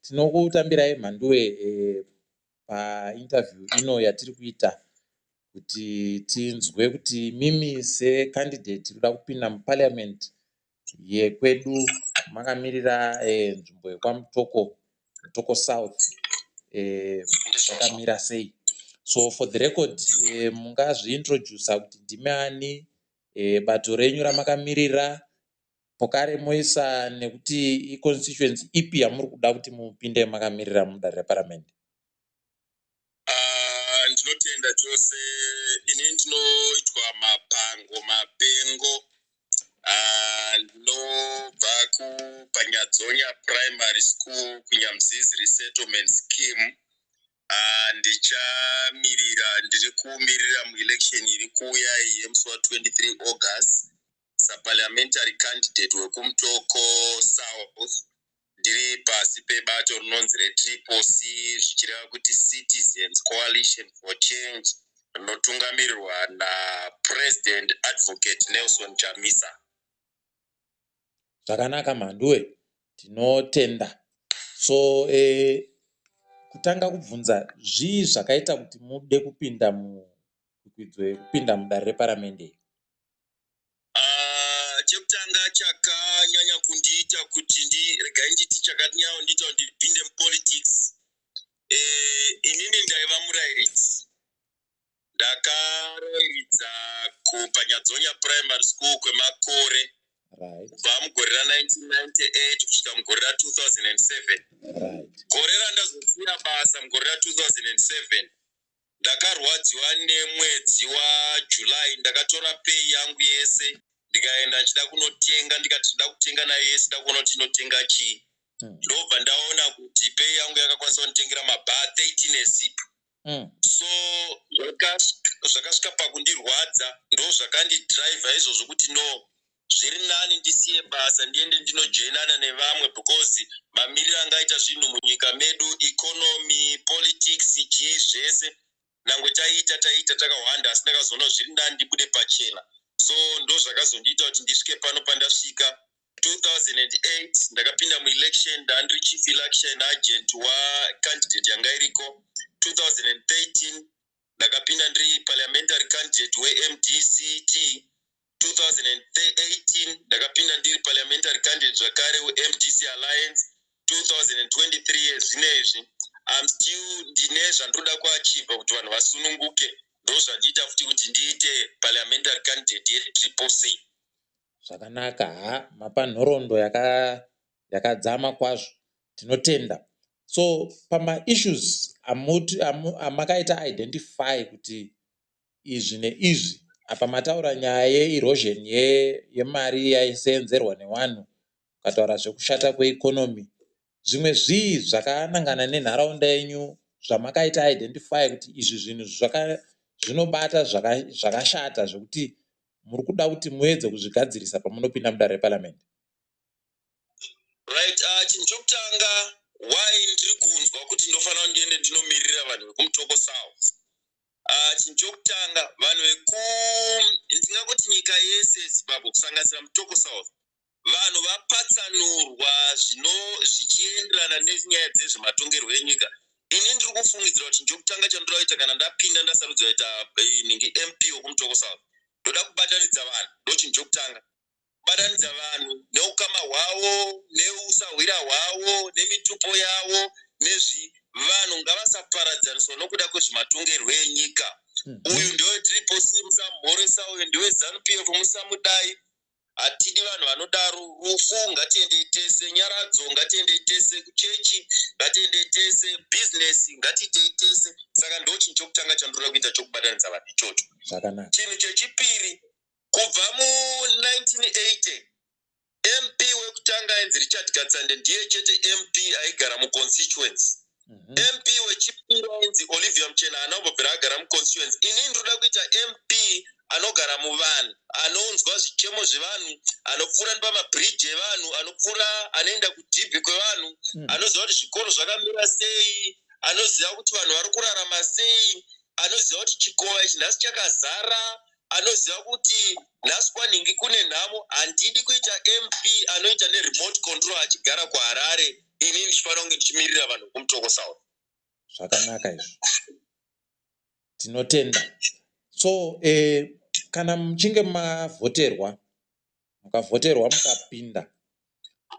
Tinokutambirai Mhanduwe painterview ino yatiri kuita kuti tinzwe kuti mimi secandidate kuda kupinda muparliament yekwedu makamirira nzvimbo yekwaMutoko, Mutoko South, zvakamira sei. So for the record, mungazviintrodusa kuti ndimi ani, bato renyu ramakamirira, pokare moisa nekuti iconstituency ipi yamuri kuda kuti mupinde makamirira mudare reparamende. Ah, ndinotenda chose. Ini ndinoitwa Mapango Mapengo. Ah, ndinobva kuPanyadzonya Primary School, kuNyamzizi Resettlement Scheme. Ah, ndichamirira, ndiri kumirira muelection iri kuuya iyi yemusi wa23 August saparliamentary candidate wekuMutoko South, ndiri pasi pebato rinonzi reTriple C, zvichireva kuti Citizens Coalition for Change, rinotungamirirwa naPresident Advocate Nelson Chamisa. Zvakanaka Mhanduwe, tinotenda. So kutanga kubvunza, zvii zvakaita kuti mude kupinda mukwidzo yekupinda mudare reparamende? Ah, chekutanga chakanyanya kundiita kuti ndi, regai nditi, chakanyanya kundiita kuti ndipinde mupolitics, inini ndaiva murayiridzi. Ndakarayiridza kuPanyadzonya Primary School kwemakore kubva mugore ra1998 kusvika mugore ra2007. Gore randazosiya basa, mugore ra2007, ndakarwadziwa. Nemwedzi waJuly ndakatora pay yangu yese, ndikaenda ndichida kunotenga, ndikati ndoda kutenga nayo yese, nda kuona kuti inotenga chii. Ndobva ndaona kuti pay yangu yakakwanisa kunditengera mabha 13 esipo. So zvakasvika pakundirwadza. Ndo zvakandidhiraivha izvozvo kuti no, zviri nani ndisiye basa, ndiende ndinojoinana nevamwe, because mamiriro angaita zvinhu munyika medu, economy, politics, chii zvese, nangwe taiita taiita takawanda, asi ndakazoona zviri nani ndibude pachena. So ndo zvakazondiita kuti ndisvike pano pandasvika. 2008 ndakapinda muelection, ndandiri chief election agent wacandidate yanga iriko. 2013 ndakapinda ndiri parliamentary candidate weMDCT. 2018 ndakapinda ndiri parliamentary candidate zvakare weMDC Alliance. 2023 yezvinezvi, I'm still, ndine zvandoda kuachivha kuti vanhu vasununguke. Ndo zvandiita futi kuti ndiite parliamentary candidate yeTriple C. Zvakanaka. Ha, mapa nhoroondo yakadzama kwazvo, tinotenda. So pamaissues amakaita identify kuti izvi neizvi, apa mataura nyaya yeerosion yemari yaisenzerwa nevanhu, ukataura zvekushata kweeconomy, zvimwe zvii zvakanangana nenharaunda yenyu zvamakaita identify kuti izvi zvinhu zvinobata zvakashata zvekuti muri kuda kuti muedze kuzvigadzirisa pamunopinda mudare reparamende? Right, chinhu chokutanga, why ndiri kunzwa kuti ndofanira ndiende ndinomirira vanhu vekuMutoko South, chinhu chokutanga, vanhu veku, ndingangoti nyika yese yeZimbabwe, kusanganisira Mutoko South, vanhu vapatsanurwa zvino zvichienderana nenyaya dzezvematongerwo enyika. Ini ndiri kufungidzira kuti chinhu chokutanga chandoda kuita kana ndapinda, ndasarudzwa kuita nhingi MP wekuMutoko South, ndoda kubatanidza vanhu. Ndo chinhu chokutanga, kubatanidza vanhu neukama hwavo, neusahwira hwavo, nemitupo yavo nezvi. Vanhu ngavasaparadzaniswa nokuda kwezvematongerwo enyika. Uyu ndeweTriple C, musamhoresa. Uyu ndeweZANU PF, musamudai. Hatidi vanhu vanodaro. Rufu ngatiendei tese, nyaradzo ngatiendei tese, kuchechi ngatiendei tese, bhizinesi ngatiitei tese. Saka ndo chinhu chokutanga chandoda kuita, chokubatanidza vanhu ichocho. Zvakanaka. Chinhu chechipiri, kubva mu1980, MP wekutanga ainzi Richard Katsande, ndiye chete MP aigara muconstituency. MP wechipiri ainzi Olivia Muchena, haana kumbobvira agara muconstituency. Inini ndoda kuita MP anogara muvanhu, anonzwa zvichemo zvevanhu, anopfuura nepamabhiriji evanhu, anopfuura, anoenda kudhibhi kwevanhu, anoziva kuti zvikoro zvakamira sei, anoziva kuti vanhu vari kurarama sei, anoziva kuti chikova ichi nhasi chakazara, anoziva kuti nhasi kwanhingi kune nhamo. Handidi kuita MP anoita neremote control achigara kuHarare. Ini ndichifanira kunge ndichimirira vanhu vekuMutoko South. Zvakanaka izvo, tinotenda. So kana muchinge mavhoterwa, mukavhoterwa mukapinda,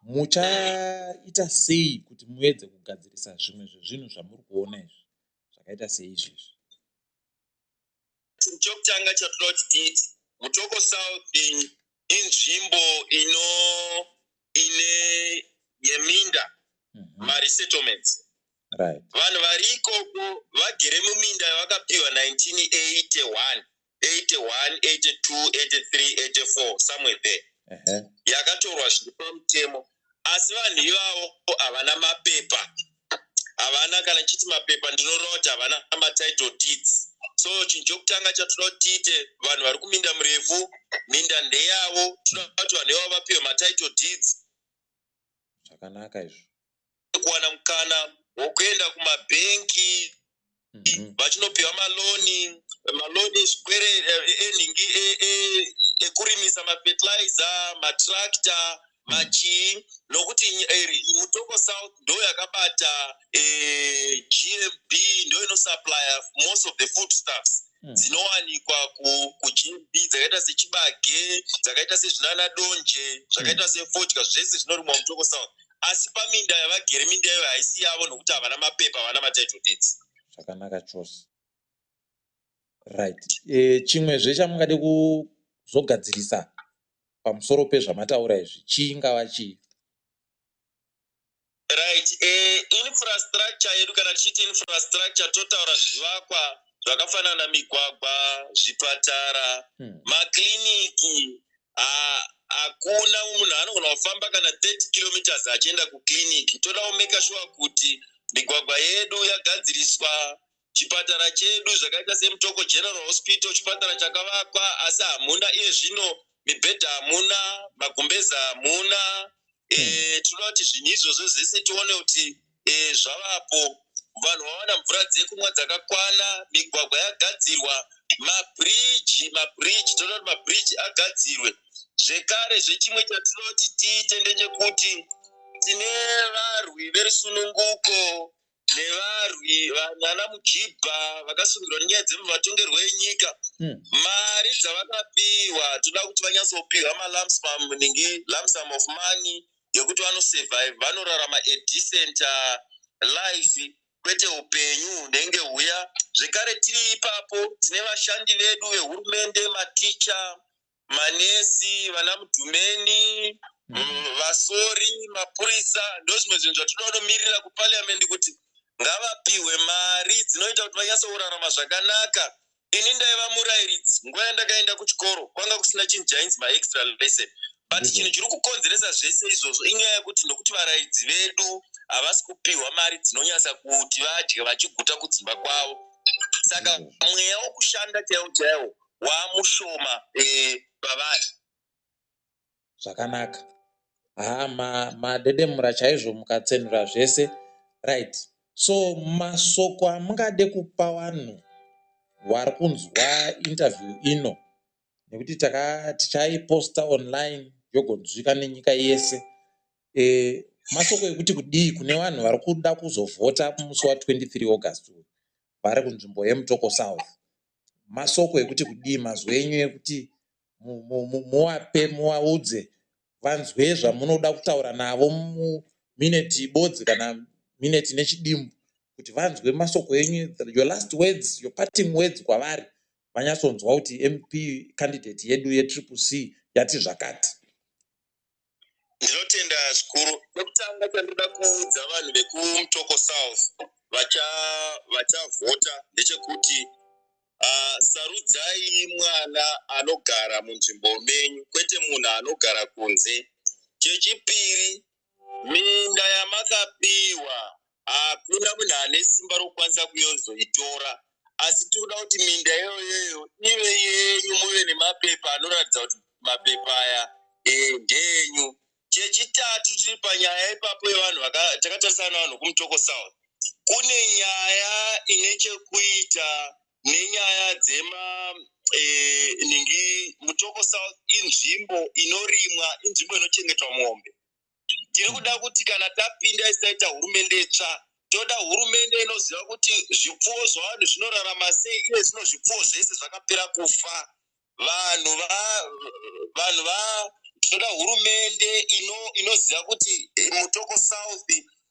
muchaita sei kuti muedze kugadzirisa zvimwe zvezvinhu zvamuri kuona izvi zvakaita seizvizvi? Chinhu chokutanga chatoda kuti tiite, Mutoko South inzvimbo ino ine yeminda, maresettlements. Vanhu vari ikoko vagere muminda yavakapiwa 1981, 81, 82, 83, 84, somewhere there, yakatorwa zviri pamutemo, asi vanhu ivavo havana mapepa. Havana, kana chiti mapepa ndinoreva kuti havana matitle deeds. So chinhu chokutanga chatoda kuti tiite, vanhu vari kuminda murefu, minda ndeyavo, toda kuti vanhu ivavo vapiwe matitle deeds. Zvakanaka izvo. Kuwana mukana wokuenda kumabhengi vachinopiwa maloni, zvikwere enhingi ekurimisa, mafertilizer, matractor, machii, nokuti Mutoko South ndo yakabata GMB, ndo inosupplya most of the food stuffs dzinowanikwa kuGMB, dzakaita sechibage, dzakaita sezvinana donje, zvakaita sefodya, zvese zvinorimwa Mutoko South. Asi paminda yavagere, minda iyoyo haisi yavo nokuti havana mapepa, havana matitle deeds. Zvakanaka chose. Right, chimwezve chamungade kuzogadzirisa pamusoro pezvamataura izvi chingava chii? Right, infrastructure yedu. Kana tichiti infrastructure, totaura zvivakwa zvakafanana, migwagwa, zvipatara, makliniki. Hakuna munhu anogona kufamba kana 30 kilometers achienda kukliniki. Toda kumake sure kuti migwagwa yedu yagadziriswa. Chipatara chedu, zvakaita seMutoko General Hospital, chipatara chakavakwa, asi hamuna iye zvino mibhedha, hamuna magumbeza, hamuna. Tinoda kuti zvinhu izvozvo zvese tione kuti zvavapo, vanhu vawana mvura dzekumwa dzakakwana, migwagwa yagadzirwa, mabhiriji. Mabhiriji, toda kuti mabhiriji agadzirwe zvekare. Zvechimwe chatinoda kuti tiite ndechekuti tine varwi verusununguko nevarwi vana Mujibha vakasungirwa nenyaya dzematongerwo enyika. Mari dzavakapiwa, toda kuti vanyatsopiwa malump sum, ningi, lump sum of money yekuti vanosurvive, vanorarama a decent life, kwete upenyu hunenge huya. Zvekare tiri ipapo, tine vashandi vedu vehurumende, maticha, manesi, vana mudhumeni, vasori, mapurisa. Ndo zvimwe zvinhu zvatinoda kunomirira kupariamendi kuti ngavapiwe mari dzinoita kuti vanyatsokurarama zvakanaka. Ini ndaiva murayiridzi. Nguva yandakaenda kuchikoro kwanga kusina chinhu chainzi maextra lesson, but chinhu chiri kukonzeresa zvese izvozvo inyaya yekuti nokuti varayiridzi vedu havasi kupiwa mari dzinonyatsa kuti vadye vachiguta kudzimba kwavo, saka mweya wokushanda chaiwo chaiwo waamushoma pavari. Zvakanaka. Ha, madedemura chaizvo, mukatsenura zvese. Right, so masoko amungade kupa vanhu vari kunzwa interview ino, nekuti tichaiposta online, yogonzwika nenyika yese, masoko ekuti kudii kune vanhu vari kuda kuzovhota musi wa23 August vari kunzvimbo yeMutoko South? Masoko ekuti kudii, mazwi enyu ekuti muwape, muwaudze vanzwe zvamunoda kutaura navo mumineti bodzi kana mineti nechidimbu, kuti vanzwe masoko enyu, your last words, your parting words kwavari, vanyatsonzwa kuti MP candidate yedu yeTriple C yati zvakati? Ndinotenda zvikuru. Chekutanga chandoda kuudza vanhu vekuMutoko South vachavhota ndechekuti sarudzai mwana anogara munzvimbo menyu, kwete munhu anogara kunze. Chechipiri, minda yamakapiwa, hakuna munhu ane simba rokukwanisa kuyozoitora, asi tiri kuda kuti minda iyoyoyo ive yenyu, muve nemapepa anoratidza kuti mapepa aya ndeenyu. Chechitatu, tiri panyaya ipapo yevanhu takatarisana navanhu kuMutoko South, kune nyaya ine chekuita nenyaya dzema ningi. Mutoko South inzvimbo inorimwa, inzvimbo inochengetwa mombe. Tiri kuda kuti kana tapinda isi taita hurumende tsva, toda hurumende inoziva kuti zvipfuwo zvavanhu zvinorarama sei. Iye zvino zvipfuwo zvese zvakapera kufa. Vanhu va vanhu va toda hurumende inoziva kuti Mutoko South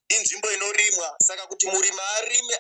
inzvimbo inorimwa, saka kuti murimi arime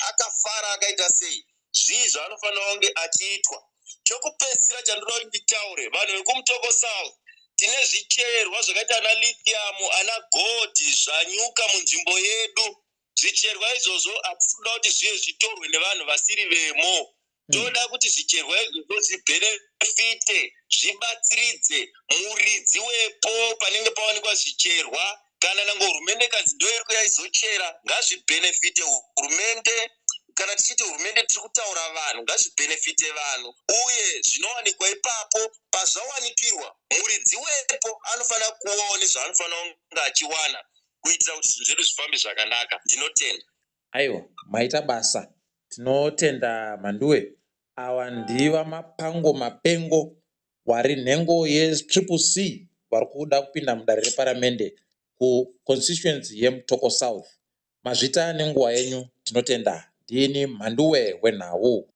akafara akaita sei, zvii zvaanofanira kunge achiitwa. Chokupedzisira chandinoda kuti nditaure, vanhu vekuMutoko South, tine zvicherwa zvakaita ana lithium, ana gold zvanyuka munzvimbo yedu. Zvicherwa izvozvo hatisi kuda kuti zvive zvitorwe nevanhu vasiri vemo. Toda kuti zvicherwa izvozvo zvibhenefite, zvibatsiridze muridzi wepo panenge pawanikwa zvicherwa. Kana nango hurumende kanzi ndo iri kuya izochera, ngazvibhenefite hurumende. Kana tichiti hurumende, tiri kutaura vanhu. Ngazvibhenefite vanhu, uye zvinowanikwa ipapo pazvawanikirwa, muridzi wepo anofanira kuvawo nezvaanofanira kunge achiwana kuitira kuti zvinhu zvedu zvifambe zvakanaka. Ndinotenda. Aiwa, maita basa. Tinotenda, Mhanduwe. Ava ndiVaMapango Mapengo vari nhengo yeTriple C vari kuda kupinda mudare reparamende kuconstituency yeMutoko South. Mazvita nenguva yenyu, tinotenda. Ndini Mhanduwe wenhau.